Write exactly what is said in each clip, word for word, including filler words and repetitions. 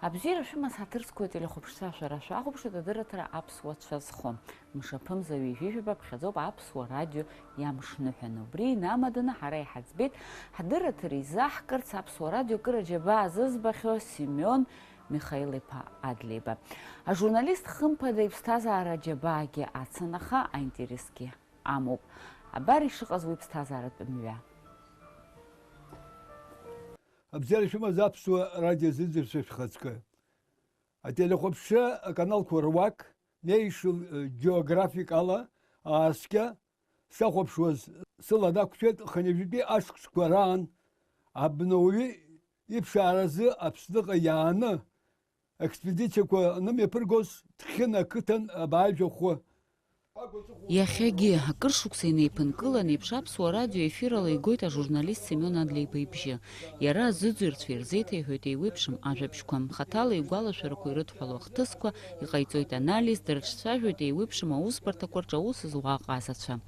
Абзиара шәымаз ҳаҭыр зқәу ателехәаԥшцәа, шәара шәахәаԥшуеит адырраҭара Аԥсуа цәа зхо. Мшаԥымза ҩажәи жәаба ԥхьаӡоуп Аԥсуа радио иамшныҳәаны. Убри инамаданы ҳара иҳаӡбеит ҳдырраҭара изаҳкырц Аԥсуа радио акыр аџьабаа зызбахьоу Семион Михаил-иԥа Адлеиба. Ажурналист хымԥада иԥсҭазаара аџьабаагьы ацын, аха аинтересгьы амоуп. Абар ишыҟаз уи ԥсҭазааратә мҩа. Абзиара шәымаз Аԥсуа радио зыӡырҩцәа шәхаҵкы. Ателехәаԥшра аканалқәа руак, National Geographic ала ааскьа сахәаԥшуаз, сыла дақәшәеит хынҩажәитәи ашықәсқәа раан абнауаҩы иԥшааразы Аԥсныҟа иааны, експедициақәа анымҩаԥыргоз, Ҭхьына ақыҭан абаажә ахәы. Иахьагьы, акыр шықәса инеиԥынкылан еиԥш, Аԥсуа радио ефирала игоит ажурналист Семион Адлеиба ибжьы. Иара азыӡырҩцәа ирзеиҭеиҳәоит еиуеиԥшым ажәабжьқәа, хаҭала игәалашәарақәа ирыдҳәалоу ахҭысқәа, иҟаиҵоит анализ, дырҿцәажәоит еиуеиԥшым аусбарҭақәа рҿы аус зуа аҟазацәа.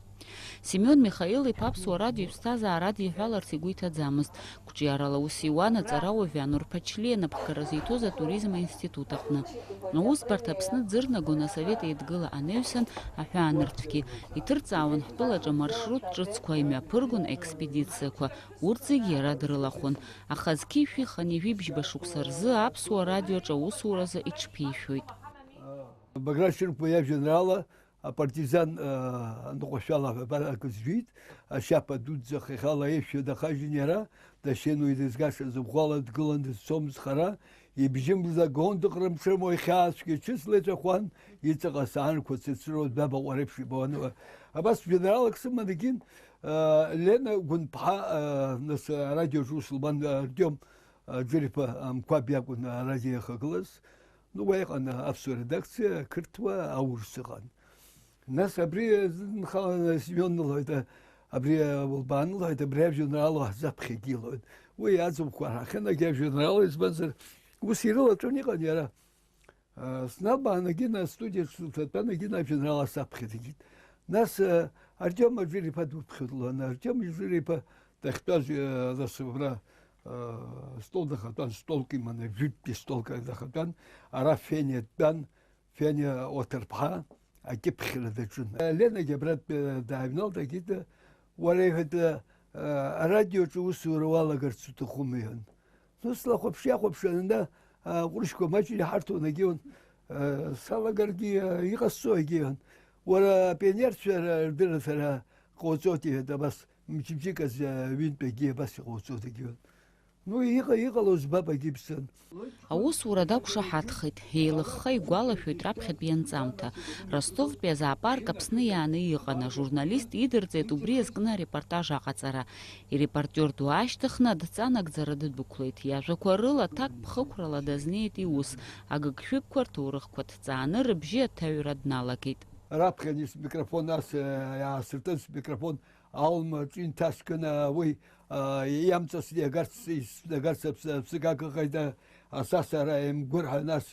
Семион Михаил-иԥа Аԥсуа радио иԥсҭазаара адиҳәаларц игәы иҭаӡамызт. Қәҿиарала аус иуан аҵарауаҩ Вианур Ԥачлиа напхгара зиҭоз атуризм аинститут аҟны. Аусбарҭа Аԥсны дзырнагон Асовет Еидгыла анаҩсан аҳәаанырцәгьы. Иҭырҵаауан ҳтәылаҿы амаршрут ҿыцқәа, имҩаԥыргон аекспедициақәа. Урҭ зегь иара дрылахәын. Аха зқьи жәшәи хынҩажәи бжьба шықәса рзы Аԥсуа радиоаҿы аусуразы иҽԥишәоит. Баграт Шьынқәба иажәеинраала апартизан, аа, аныҟәашәала ҳәа абар акы зжәит, ашьаԥа дуӡӡа хыхьала ишәа дахажьын иара, дашьын уи дызгашаз ӷәӷәала дгылан дызцомызт хара, ибжьы мзагон дыҟрымҿымуа ихьаацәгьа ҽыцла иҵәахуан, иҵаҟа асаанқәа цырцыруа дәабаҟәа реиԥш ибауан. Абас жәеинраалак сыман егьин, аа, Лена Гәынԥҳа, аа, нас арадиоҿы ус лбан, Артиом, аа, Џыр-иԥа Амқәаб иакәын арадио иахагылаз. Ну, уа иҟан аԥсуа редакциа, ақырҭуа, аурыс ыҟан. Нас абри зынхаланы Семион лҳәеит, абри улбааны лҳәеит, абри ажәеинраала ҳзаԥхьагьы лҳәеит. Уи аӡбахә ҳахьынагьы ажәеинраала, избанзар, ус ирылатәан иҟан иара. А, сналбаанагьы нас, астудиаҿ сыҭатәанагьы нас ажәеинраала саԥхьа дагеит. Нас, а, Артиом Аџыр-иԥа дуԥхьоит лҳәан, Артиом Аџыр-иԥа дахьтәаз, а, нас убра, а, стол дахатәан, столк иманы, жәытәтәи столк дахатәан, ара Фениа дтәан, Фениа Оҭырԥҳа акьыԥхьра даҿын. Ленагьы абратә дааҩналт, Агида, уара, иҳәеит, арадиоҿы усура уалагарц уҭахума, иҳәан. Ну, слахәаԥш-иахәаԥшуан, анда, аҟәрышьқәа маҷ иҳарҭон, егьион, салагаргьы, иҟасҵо, егьион. Уара апионерцәа рдырра сара ҟауҵоит, иҳәеит, абас мчыбжьык азы ҩынтә егьи абас иҟауҵоит, егьион. Ну, иҟа-, иҟало збап, агьыԥсҭан. Аусура дақәшаҳаҭхеит, еилыхха игәалашәоит раԥхьатәи анҵамҭа. Ростовтәи азоопарк Аԥсны иааны иҟан, ажурналист идырҵеит убри иазкны арепортаж аҟаҵара. Ирепортиор ду аашьҭыхны адҵа нагӡара дыдәықәлеит. Иажәақәа рыла, ҭакԥхықәрала дазнеит иус, агыгшәыгқәа рҭоурыхқәа ҭҵааны рыбжьы аҭаҩра дналагеит. Раԥхьан смикрофон ас, э, иаасыртын, смикрофон Алма аҿы инҭаскын, уи, а, иамҵасны иагарц, иснагарц аԥс-, аԥсык агыҟаит, а, асасара еимгәырҳа, нас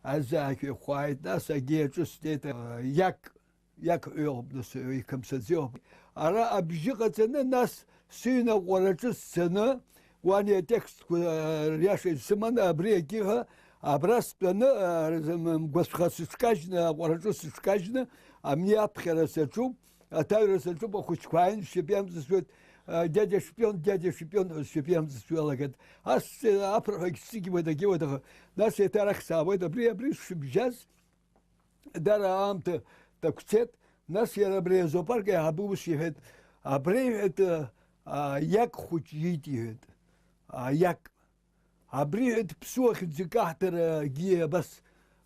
азаахь ихәааит, нас агьи аҿы снеит, а, иак, иак ҳәа иҟоуп, нас, иқамсаӡеиуп. Ара абжьы ҟаҵаны, нас сыҩны аҟәараҿы сцаны, уан атекстқәа, а, риаша исыманы, абри агьиҳәа, абра стәаны, а, мгәацәха сыҽкажьны, аҟәараҿы сыҽкажьны, амни аԥхьара саҿуп. Аҭаҩра саҿуп, ахәыҷқәа ааин, сшьапы иамҵасуеит, а, дядя шпион, дядя шпион ҳәа сшьапы иамҵасуа иалагеит. Ас, э, аԥырҳәагь сцыгьуеит, агьиуеит, аха нас еиҭа арахь саауеит, абри, абри сшыбжьаз, дара аамҭа дақәцеит, нас иара абри азоопарк аиҳабы ус иҳәеит, абри, иҳәеит, а, а, иак хәыҷ иит, иҳәеит, а, иак. Абри ҳәа дыԥсуа хьӡы каҳҭарагьы абас,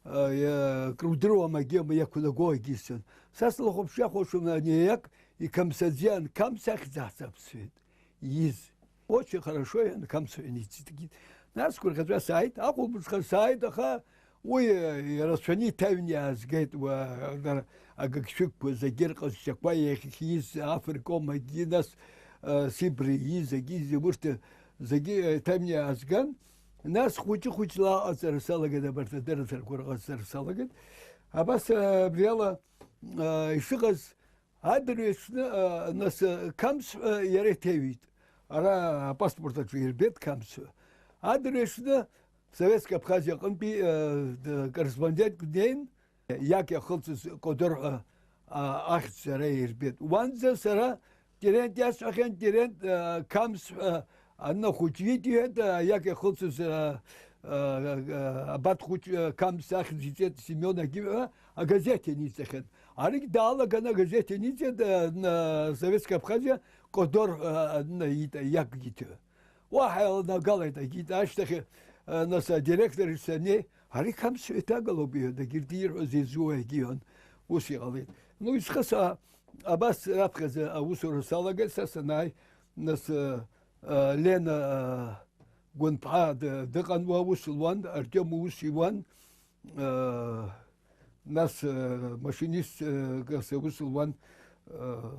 а, иа-, крудыруам, агьама иақәнаго агьисын. Са слахәаԥш-иахәаԥшуан, ани иак икамсаӡеан, Камс ахьӡ аҳцап сҳәеит, ииз. Очень хорошо, иан Камс ҳәа иниҵит. Нас гәырӷьаҵәа сааит, ахәылбыҽха сааит, аха уи, а, ирацәаны иҭаҩны иаазгеит, уа, дара агыгшәыгқәа зегьы рҟазшьақәа иахьиз, афыркомагьы, нас, а, сибра ииз, агьиз, урҭ зегьы, а, иҭаҩны иаазган. Нас хәыҷы-хәыҷла аҟаҵара салагеит, абарҭ адырраҭарақәа рҟаҵара салагеит. Абас, а, абриала, а, ишыҟаз, адырҩаҽны, а, нас, а, Камс ҳәа иара иҭеиҩит. Ара апаспорт аҿы ирбеит Камс ҳәа. Адырҩаҽны Советская Абхазиа аҟынтәи, э, д-, корреспондентк днеин, иак иахылҵыз Кодор ҳәа, а, ахьӡ сара ирбеит. Уанӡа сара Терент иасҳәахьан, Терент, э, Камс ҳәа, аныхәыҷ ииҭеит, э, иак иахылҵыз, э, э, э, абат хәыҷ, э, Камс ахьӡ иҵеит Семион Агиҳәа агазеҭ ианиҵахьан. Аригь даалаган агазеҭ ианиҵеит, э, н-, Советская Абхазия, Кодор, э, н-, иит-, иак иҭ-, Уаҳа илнагалеит агита ашьҭахь, э, нас адиректор саннеи, ари Қамс ҳәа иҭагалоуп, иҳәан, дагьырҭ ирҳәоз изуа егьиҳәон, ус иҟалеит. Ну, исхы са абас раԥхьаӡа аусура салагеит, са санааи, нас, э, э, Лена, э, Гәынԥҳа ды-, дыҟан уа, ус луан, Артиом ус иуан, э, нас, э, машинист, э, кас ус луан, э,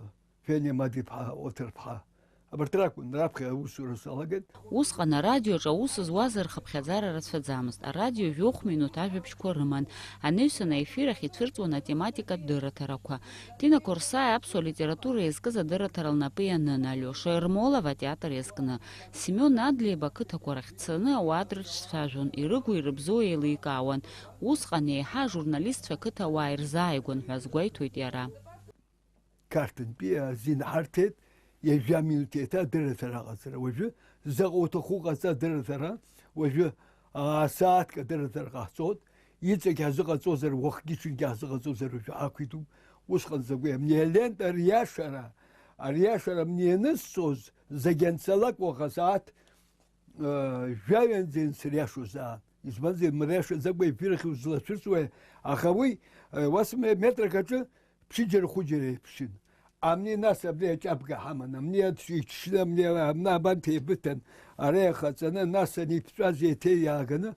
Фениа Мадиԥҳа, Оҭырԥҳа. Абарҭ ракәын, раԥхьа аусура салагеит. Усҟан арадиоҿы аус зуаз рхыԥхьаӡара рацәаӡамызт. Арадио жәохә минуҭ ажәабжьқәа рыман. Анаҩсан аефир ахь ицәырҵуан атематикатә дырраҭарақәа. Тина Корсаиа аԥсуа литература иазкыз адырраҭара лнапы ианын, Алиоша Ермолов атеатр иазкны. Семион Адлеиба ақыҭақәа рахь дцаны ауаа дрыҿцәажәон, ирыгу-ирыбзоу еиликаауан. Усҟан еиҳа ажурналистцәа ақыҭауаа ирзааигәан ҳәа азгәеиҭоит иара. Қарҭынтәи азин ҳарҭеит, ҩажәа минуҭ еиҭа адырраҭара аҟаҵара. Уажәы заҟа уҭаху ҟаҵа адырраҭара, уажәы, аа, сааҭк адырраҭара ҟаҳҵоит, иҵегь ҳазыҟаҵозар, уахгьы-ҽынгьы ҳазыҟаҵозар уажәы ҳақәиҭуп. Усҟан закәи, абни алента ариашара, ариашара абни ианысҵоз, зегь анцалак уаха сааҭ, э, жәаҩанӡа иансыриашозаап. Избанзар, мыриашаӡакәа ефир ахь узлацәырҵуеи, аха уи, э, уас ме-, метрак аҿы ԥшьыџьара-хәыџьара еиԥшын. Амни нас абри аҷабга ҳаман, амни аӡә иҽшьны, амни абна абанҭ еибыҭан, ара иахаҵаны, нас аниԥҵәаз еиҭа иааганы,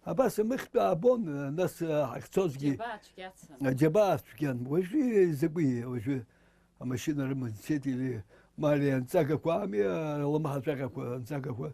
абас амыхьтә аабон, нас, э, ҳахьцозгьы. Џьабаа цәгьацын. Аџьабаа цәгьан. Уажәы закәи, уажәы амашьына рыман дцеит, или, ма ари анҵагақәа ами, алымҳа ҵәаҟьақәа, анҵагақәа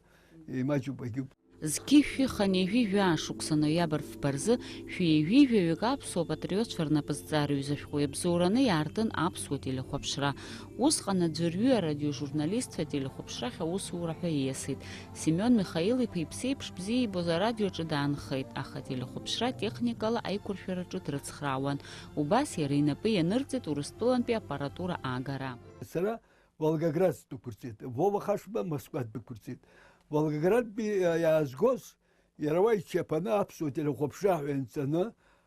имаҷуп, агьуп. Зқьи шәи хынҩажәи жәаа шықәса ноиабр фба рзы шәи ҩажәи жәаҩык аԥсуа патриотцәа рнапызҵара ҩза шәҟәы иабзоураны иаартын аԥсуа телехәаԥшра. Усҟан аӡәырҩы арадиожурналистцәа ателехәаԥшрахь аусура ҳәа ииасит. Семион Михаил-иԥа иԥсеиԥш бзиа ибоз арадиоҿы даанхеит, аха ателехәаԥшра техникала аиқәыршәараҿы дрыцхраауан. Убас иара инапы ианырҵеит Урыстәылантәи аппаратура аагара. Сара Волгоград ддәықәырҵеит, Вова Хашба Москва ддәықәырҵеит. Волгоградтәи, а, иаазгоз, иара уа ичаԥаны аԥсуа телехәаԥшра ҳәа ианҵаны,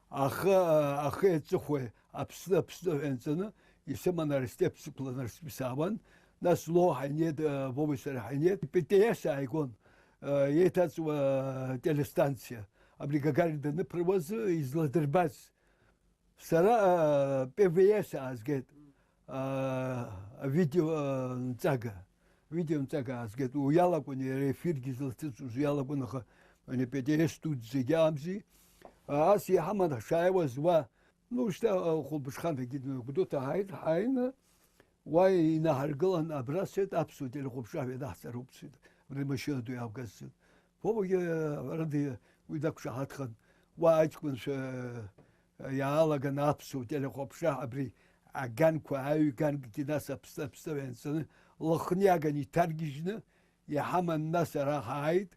ахы, а, ахи аҵыхәеи, Аԥсны, Аԥсны ҳәа ианҵаны, исыман Арсҭеԥ сықәлан Арсҭеԥ саауан, нас Лоу ҳаиниеит, а, Вовеи сареи ҳаиниеит, П Т С ааигон, а, еиҭаҵуа, а, телестанциа, абри Гагарин даныԥыруаз изладырбаз. Сара, а, П В С аазгеит, а, авидео, а, нҵага, авидео нҵага аазгеит, уи иалакәын иара ефиргьы злацәыцәоз, уи иалакәын, аха ани П Т С дуӡӡагьы амзи. А, ас иҳаман ҳшааиуаз уа, ну, шьҭа, а, Хәылбыҽханагьы Гәдоуҭа ҳааит, ҳааины, уа инаҳаргылан, абра сҳәеит, аԥсуа телехәаԥшра ҳәа ианаҳҵароуп сҳәеит, абри машьына ду иаавгаз сҳәеит. Вовагьы, а, ҳәарада, уи дақәшаҳаҭхан, уа аҷкәынцәа, а, иаалаган аԥсуа телехәаԥшра абри аганқәа, аҩганкгьы нас Аԥсны, Аԥсны ианҵаны, Лыхниаган иҭаргьежьны иҳаман, нас ара ҳааит,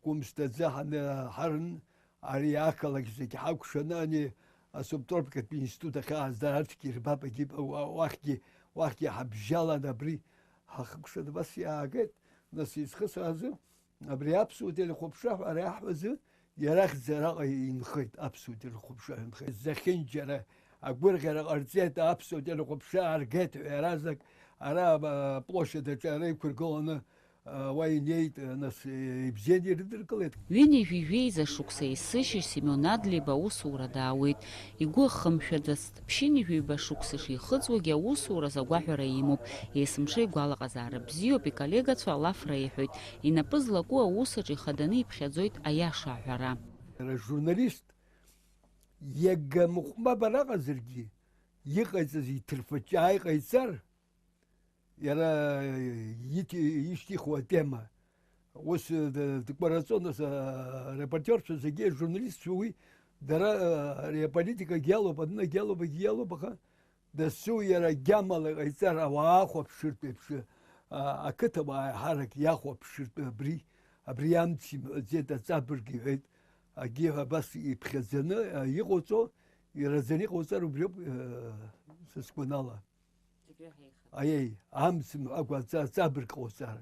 Гәымсҭаӡы ҳаны ҳарын, ари ақалақь зегь ҳакәшаны, ани асубтропикатә институт ахьааз дара арҭгьы ирбап, егьи уа-, уахьгьы, уахьгьы ҳабжьалан абри ҳахыкәшаны абас иаагеит, нас изхысҳәаазы, Абри аԥсуа телехәаԥшра ҳәа ари аҳәазы иарахьӡа араҟа инхеит, аԥсуа телехәаԥшра ҳәа инхеит. Зехьынџьара агәырӷьара ҟарҵеит, аԥсуа телехәаԥшра ааргеит ҳәа иаразнак ара, а, аплощадь аҿы ара иқәыргыланы, а, уа инеит, а, нас, э, ибзианы ирыдыркылеит. Ҩынҩажәи жәеиза шықәса есышьыжь Семион Адлеиба аусура даауеит. Игәы ахымшәаӡацт, ԥшьынҩажәи ҩба шықәса шихыҵуагьы аусураз агәаҳәара имоуп, есымша игәалаҟазаара бзиоуп, иколлегацәа алафра иҳәоит, инапы злаку аус аҿы ихаданы иԥхьаӡоит аиаша аҳәара. Иара журналист, иага мыҟәмабар аҟазаргьы, иҟаиҵаз иҭырфыҷаа иҟаиҵар, Иара ишьҭихуа атема. Ус д-, дкәараҵон, ас, а, репортерцәа зегьы, ажурналистцәа уи, дара, а, ари аполитикагьы иалоуп, адунагьы иалоуп, агьы иалоуп, аха дасу иара агьамала иҟаиҵар, ауаа ахәаԥшыртә еиԥш, а, ақыҭауаа ҳарак иахәаԥшыртә абри, абри амц имҳәаӡеит, аҵабырг иҳәеит. Акгьы абас иԥхьаӡаны, а, иҟоуҵо, ираӡаны иҟоуҵар убриоуп, э, са сгәанала. Зегь реиҳа ихатә. Аиеи, амц мҳәакәа аҵа-, аҵабырг ҟауҵар.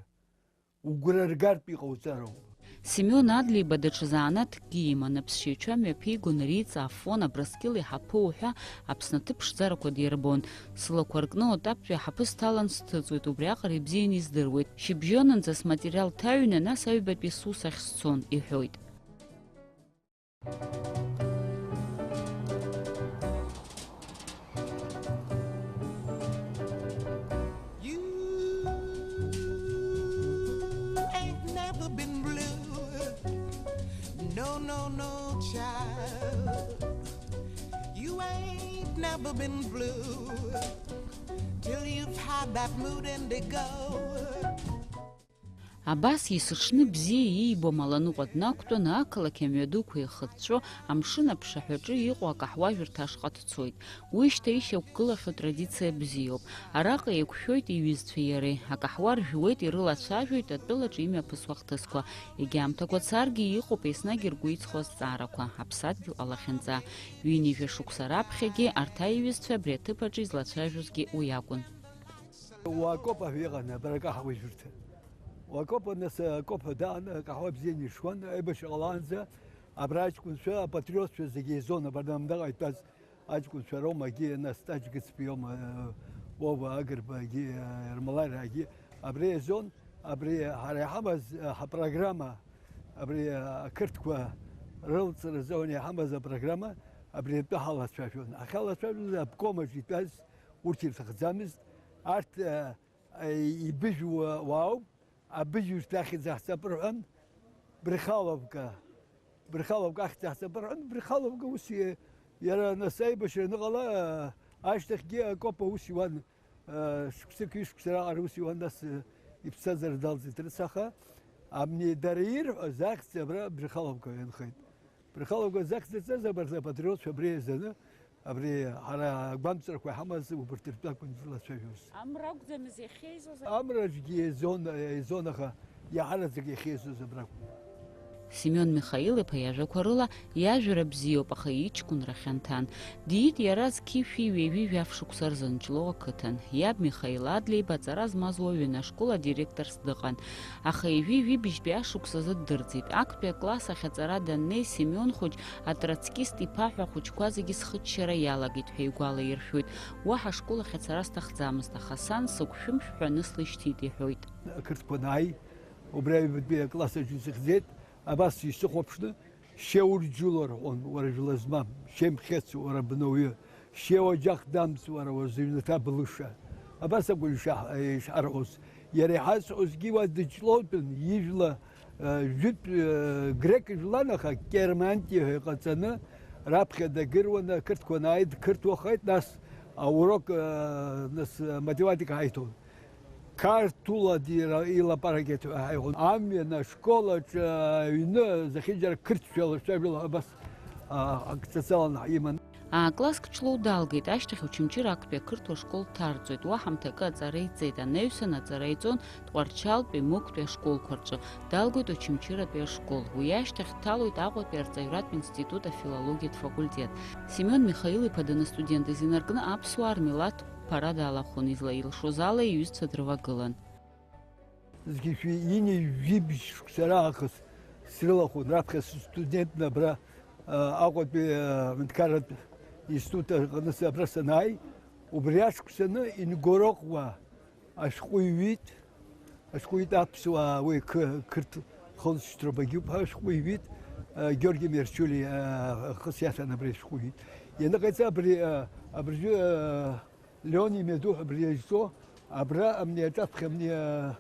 Угәра ргартә иҟауҵароуп. Семион Адлеиба даҽа заанаҭкгьы иман, аԥсшьаҩцәа мҩаԥигон Риҵа, Афон, Абрыскьыл иҳаԥы уҳәа Аԥсны аҭыԥ-ԥшӡарақәа дирбон. Сылақәа ркны отаптәи аҳаԥы сҭалан сҭыҵуеит, убриаҟара ибзианы издыруеит. Шьыбжьонынӡа сматериал ҭаҩны, нас аҩбатәи сус ахь сцон, иҳәоит. You ain't never been blue. No, no, no, child. You ain't never been blue till you've had that mood indigo. Абас есыҽны бзиа иибо амаланыҟәа днақәтәаны ақалақь амҩадуқәа еихыҵәҵәо, амшын аԥшаҳәаҿы иҟоу акаҳуажәырҭа ашҟа дцоит. Уи шьҭа ишьақәгылахьоу традициа бзиоуп. Араҟа еиқәшәоит иҩызцәеи иареи, акаҳуа ржәуеит, ирылацәажәоит атәылаҿы имҩаԥысуа ахҭысқәа. Егьа аамҭақәа царгьы, иҟоуп еснагь ргәы иҵхо азҵаарақәа, аԥсадгьыл алахьынҵа. Ҩынҩажәа шықәса раԥхьагьы арҭ аиҩызцәа абри аҭыԥ аҿы излацәажәозгьы уи акәын. Уа акоп аҳәа иҟан, абра акаҳуажәырҭа. Уа акоп, нас, акоп даан, акаҳуа бзианы ишуан, аибашьра ҟалаанӡа абра аҷкәынцәа, апатриотцәа зегьы еизон, абарҭ амдаҟа итәаз аҷкәынцәа роума, егьи, нас, Таҷ Гыцбиома, Вова Агрбагьы, Ермолаи Рагьы, абра еизон, абри ҳара иҳамаз, ҳапрограмма, абри ақырҭқәа рылҵра азыҳәан иҳамаз апрограмма, абри атәы ҳалацәажәон. Ҳахьалацәажәоз обкомаҿ итәаз урҭ ирҭахӡамызт. Арҭ, а, а, ибыжәуа уаауп, абыжәҩырҭа ахьӡ аҳҵап рҳәан, Брехаловка, Брехаловка ахьӡ аҳҵап рҳәан, Брехаловка ус и-, иара нас аибашьра аныҟала, а, ашьҭахьгьы акоп аус иуан, а, шықәсык ҩышықәса раҟара ус иуан, нас, а, иԥсҭазаара далҵит рыцҳа, аха абни дара ирҳәаз ахьӡ абра Брехаловка ианхеит. Брехаловка захьӡырҵаз абарҭ апатриотцәа абри еизаны, абри ҳара агәамҵрақәа иҳамаз убарҭ ртәы акәын излацәажәоз. Амра акәӡамыз иахьеизоз? Амраҿгьы еизон, еизон, аха иаҳараӡак иахьеизоз абракәын. Семион Михаил-иԥа иажәақәа рыла, иажәра бзиоуп, аха иҷкәынра хьанҭан. Диит иара зқьи шәи ҩажәи жәаф шықәса рзын Ҷлоу ақыҭан. Иаб Михаил Адлеиба аҵара змаз уаҩын, ашкол адиректорс дыҟан. Аха ҩажәи жәибжьтәи ашықәс азы ддырӡит. Актәи акласс ахь аҵара даннеи, Семион хәыҷ атроцкист иԥа ҳәа ахәыҷқәа зегьы зхыччара иалагеит ҳәа игәалаиршәоит. Уаҳа ашкол ахь ацара сҭахӡамызт, аха сан сыгәшәымшә ҳәаны слышьҭит, иҳәоит. Ақырҭқәа анааи, убри аҩбатәи акласс аҿы исыхьӡеит, абас исыхәаԥшны, Шьеурџьула рҳәон, уара жәла змам, Шьемхец, уара бнауаҩы, Шьеуаџьах Дамс, уара уазыҩнаҭа былыша. Абас акәын ишаҳ-, ишҳарҳәоз. Иара иҳазҳәозгьы уа дыҷлоутәын, ижәла, э, жәытә, э, грек жәлан, аха Керманти ҳәа иҟаҵаны, раԥхьа дагыруан, ақырҭқәа анааи дқырҭуахеит, нас аурок, э, нас, э, математика ҳаиҭон. Қарҭула дира илапаракеит ҳәа ҳаиҳәон. Амҩан ашкол аҿы аҩны зехьынџьара қырҭшәала шәажәала абас, а, акцацаланы ҳиман. А-класск Ҷлоу далгеит, ашьҭахь Очамчыра актәи ақырҭуа школ дҭарҵоит, уа ҳамҭакы аҵара иҵеит, анаҩсан аҵара иҵон Тҟәарчалтәи, Мықәтәи ашколқәа рҿы, далгоит Очамчыратәи ашкол. Уи ашьҭахь дҭалоит Аҟәатәи арҵаҩратә институт афилологиатә факультет. Семион Михаил-иԥа даныстудентыз инаркны аԥсуаа рмилаҭ ԥара далахәын, излаилшоз ала иҩызцәа дрывагылан. Зқьи шәи ҩынҩажәи жәибжь шықәса раахыс срылахәын, раԥхьа сыстудентны абра, а, Аҟәатәи, а, аҳәынҭқарратә институт аҟны абра санааи, убри ашықәсаны Ингороҟуа ашәҟәы иҩит, ашәҟәы иҩит аԥсуаа, уи қы-, қырҭ хылҵшьҭроуп, агьуп ҳәа ашәҟәы иҩит, а, Георги Мерчули, а, хыс иаҭан абри ашәҟәы иҩит. Ианыҟаиҵа абри, а, абыржәы, а, Леон имҩаду ҳәа абри иазҵо, абра абни аҿаԥхьа абни, а,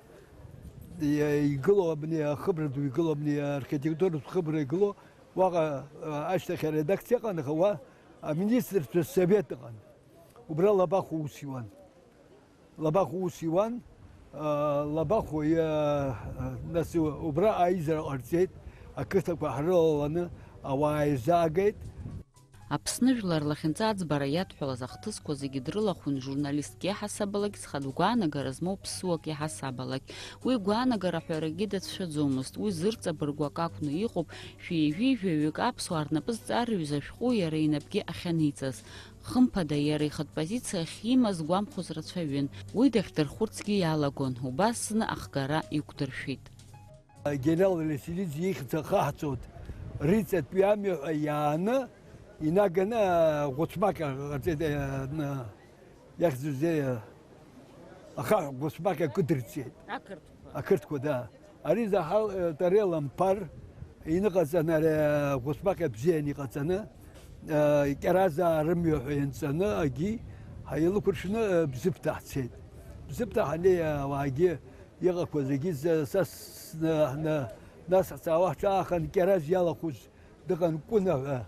иа-, игылоу абни ахыбра ду игылоу, абни архитектуратә хыбра игылоу, уаҟа, а, ашьҭахь аредакциа ыҟан, аха уа аминистрцәа совет ыҟан. Убра Лабахәуа ус иуан. Лабахәуа ус иуан, а, Лабахәуа иа-, а, нас убра аизара ҟарҵеит, ақыҭақәа ҳрылаланы ауаа еизаагеит. Аԥсны жәлар лахьынҵа аӡбара иадҳәалаз ахҭысқәа зегьы дрылахәын журналистк иаҳасабалакь, зхатә гәаанагара змоу ԥсуак иаҳасабалакь. Уи гәаанагара ҳәарагьы дацәшәаӡомызт, уи зырҵабыргу акы акәны иҟоуп, шәи ҩажәи жәаҩык аԥсуаа рнапы зҵарҩыз ашәҟәы иара инапгьы ахьаниҵаз. Хымԥада, иара ихатә позициа ахьимаз гәамхоз рацәаҩын. Уи дахьдырхәырцгьы иалагон, убас зны ахгара иқәдыршәеит. Генерал Василиӡе ихьӡ ахаҳҵоит, рыҵатәи амҩа ҳәа иааны, инаганы, а, ӷәыцмаҟьа ҟаҵеит, а, на-, иахьӡузеи, а, ахаҳә ӷәыцмаҟьа кыдырҵеит. Ақырҭқәа. Ақырҭқәа, да. Ари заҳал, э, Тариал Амԥар иныҟаҵаны, ари, э, ӷәыцмаҟьа бзианы иҟаҵаны, э, Кьаразаа рымҩа ҳәа ианҵаны, агьи ҳаилықәыршәны, э, Бзыԥҭа ҳцеит. Бзыԥҭа ҳаннеи, э, ауаагьы иҟақәаз зегьы за-, са сны, ҳны, нас ҳцаауа ҳҿаахан, Кьараз иалахәыз дыҟан Кәына ҳәа,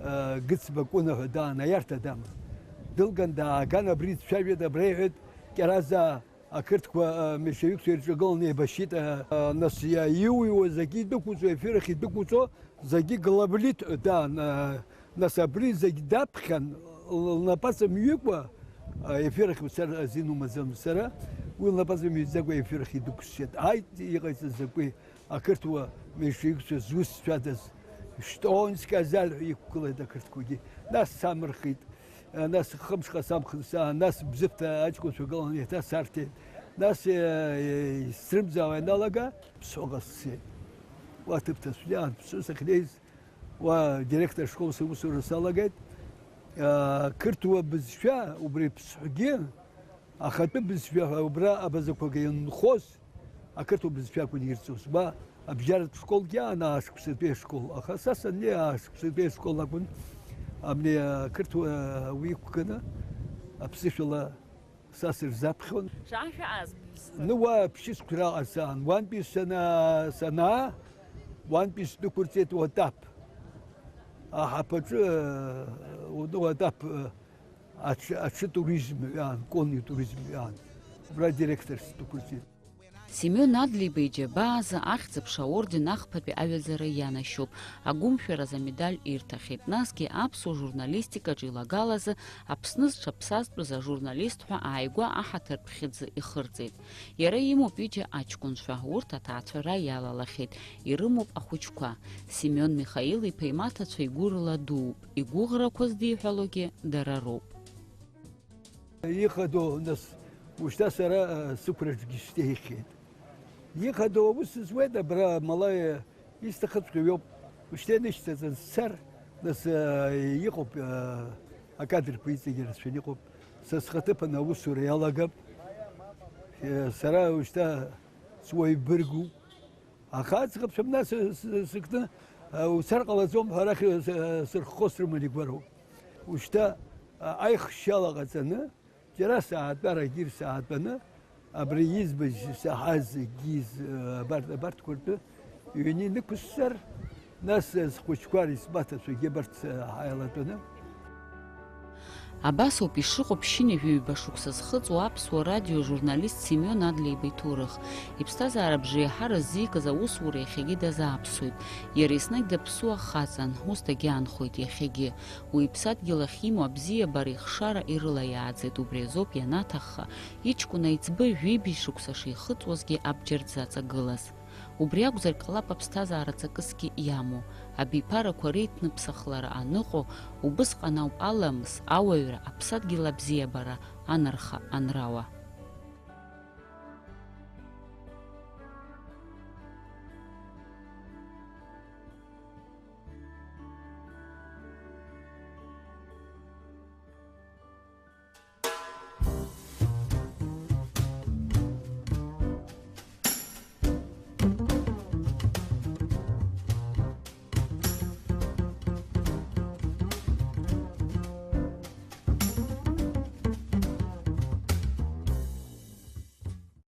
э, Гыцба Кәына ҳәа даан, аиарҭа даман. Дылган дааган, абри дцәажәеит, абра иҳәеит, Кьаразаа ақырҭқәа, э, меншевикцәа ирҿагыланы еибашьит, э, э, нас иа-, иуиуа зегьы идәықәуҵо, ефир ахь идәықәуҵо зегьы главлит ҳәа даан, э, нас абри зегь даԥхьан, л-, лнапаҵа мҩыкәа, э, ефир ахь уцар азин умаӡам сара, уи лнапаҵа мҩаӡакәа ефир ахь идәықәсшьеит. Ааит, иҟаиҵаз закәи? Ақырҭуа меншевикцәа зусҭцәадаз, Штонски азал ҳәа иқәгылеит ақырҭқәагьы. Нас самырхит, нас хымшҟа самхын саа, нас Бзыԥҭа аҷкәынцәа гылан еиҭа сарҭеит. Нас, э, э, срымӡаауа ианалага, Ԥсҳәыҟа сцеит. Уа ҭыԥ ҭацәгьан, Ԥсҳәы сахьнеиз, уа директор школ сусура салагеит. Э, қырҭуа бызшәа, убри Ԥсҳәгьы, ахатәы бызшәа ҳәа убра абазақәагьы ианынхоз, ақырҭуа бызшәа акәын ирҵоз. Уа абжьаратә школгьы аан, аашықәсатәи ашкол. Аха са саннеи, аашықәсатәи ашкол акәын. Абни ақырҭуа уи иқәганы аԥсышәала са сырзаԥхьон. Шәаа-шәаа азбыз. Ну, уа ԥшьышықәса раҟа саан. Уантәи сана-, санаа, уантәи сдәықәырҵеит Уатаԥ. Аҳаԥаҿы, э, Уатаԥ, э, аҽы, аҽы туризм ҩаан, конный туризм ҩаан. Убра директор сдәықәырҵеит. Семион Адлеиба иџьабаа азы Ахьӡ-аԥша аорден ахԥатәи аҩаӡара ианашьоуп, агәымшәараз амедаль ирҭахьеит, насгьы аԥсуа журналистикаҿы илагалазы Аԥсны зҽаԥсазтәыз ажурналист ҳәа ааигәа аҳаҭыртә хьыӡы ихырҵеит. Иара имоуп ҩыџьа аҷкәынцәа, урҭ аҭаацәара иалалахьеит, ирымоуп ахәыҷқәа. Семион Михаил-иԥа имаҭацәа игәырала дууп, игәыӷрақәа здиҳәалогьы дара роуп. Ихадоу, нас, ушьҭа сара, э, сықәраҿгьы шьҭеихьеит. Ихадоу аус зуеит, абра мала, э, исҭахыҵәҟьоу иоуп. Ушьҭа инышьҭаҵан сцар, нас, э, иҟоуп, э, акадрқәа иҵегьы рацәаны иҟоуп. Са схаҭыԥан аусура иалагап. Э, сара ушьҭа суаҩ быргуп. Аха аӡӷабцәа нас с-, с-, сыкны, а, уцар ҟалаӡом ҳәа арахь, а, с-, а, сырххо срыман игәароуп. Ушьҭа, а, аихшьала ҟаҵаны, џьара саатәар, егьир саатәаны, абри избаз, исаҳаз, егьиз, а, абарҭ, абарҭқәа ртәы ҩны инықәысҵар, нас, а, схәыҷқәа, исмаҭацәагьы абарҭ, а, ҳаилатәаны. Абас ауп ишыҟоу ԥшьынҩажәи ҩба шықәса зхыҵуа аԥсуа радио журналист Семион Адлеиба иҭоурых. Иԥсҭазаара бжеиҳарак ззикыз аусура иахьагьы дазааԥсоит. Иара еснагь даԥсуа хаҵан, ус дагьаанхоит иахьагьы. Уи иԥсадгьыл ахь имоу абзиабара ихшара ирылаиааӡеит, убри азоуп ианаҭахха, иҷкәын аиҵбы жәибжь шықәса шихыҵуазгьы абџьар дзаҵагылаз. Убри акәзар ҟалап аԥсҭазаара ҵакысгьы иамоу, абиԥарақәа реиҭныԥсахлара аныҟоу, убысҟан ауп аламыс, ауаҩра, аԥсадгьыл абзиабара анарха анрауа.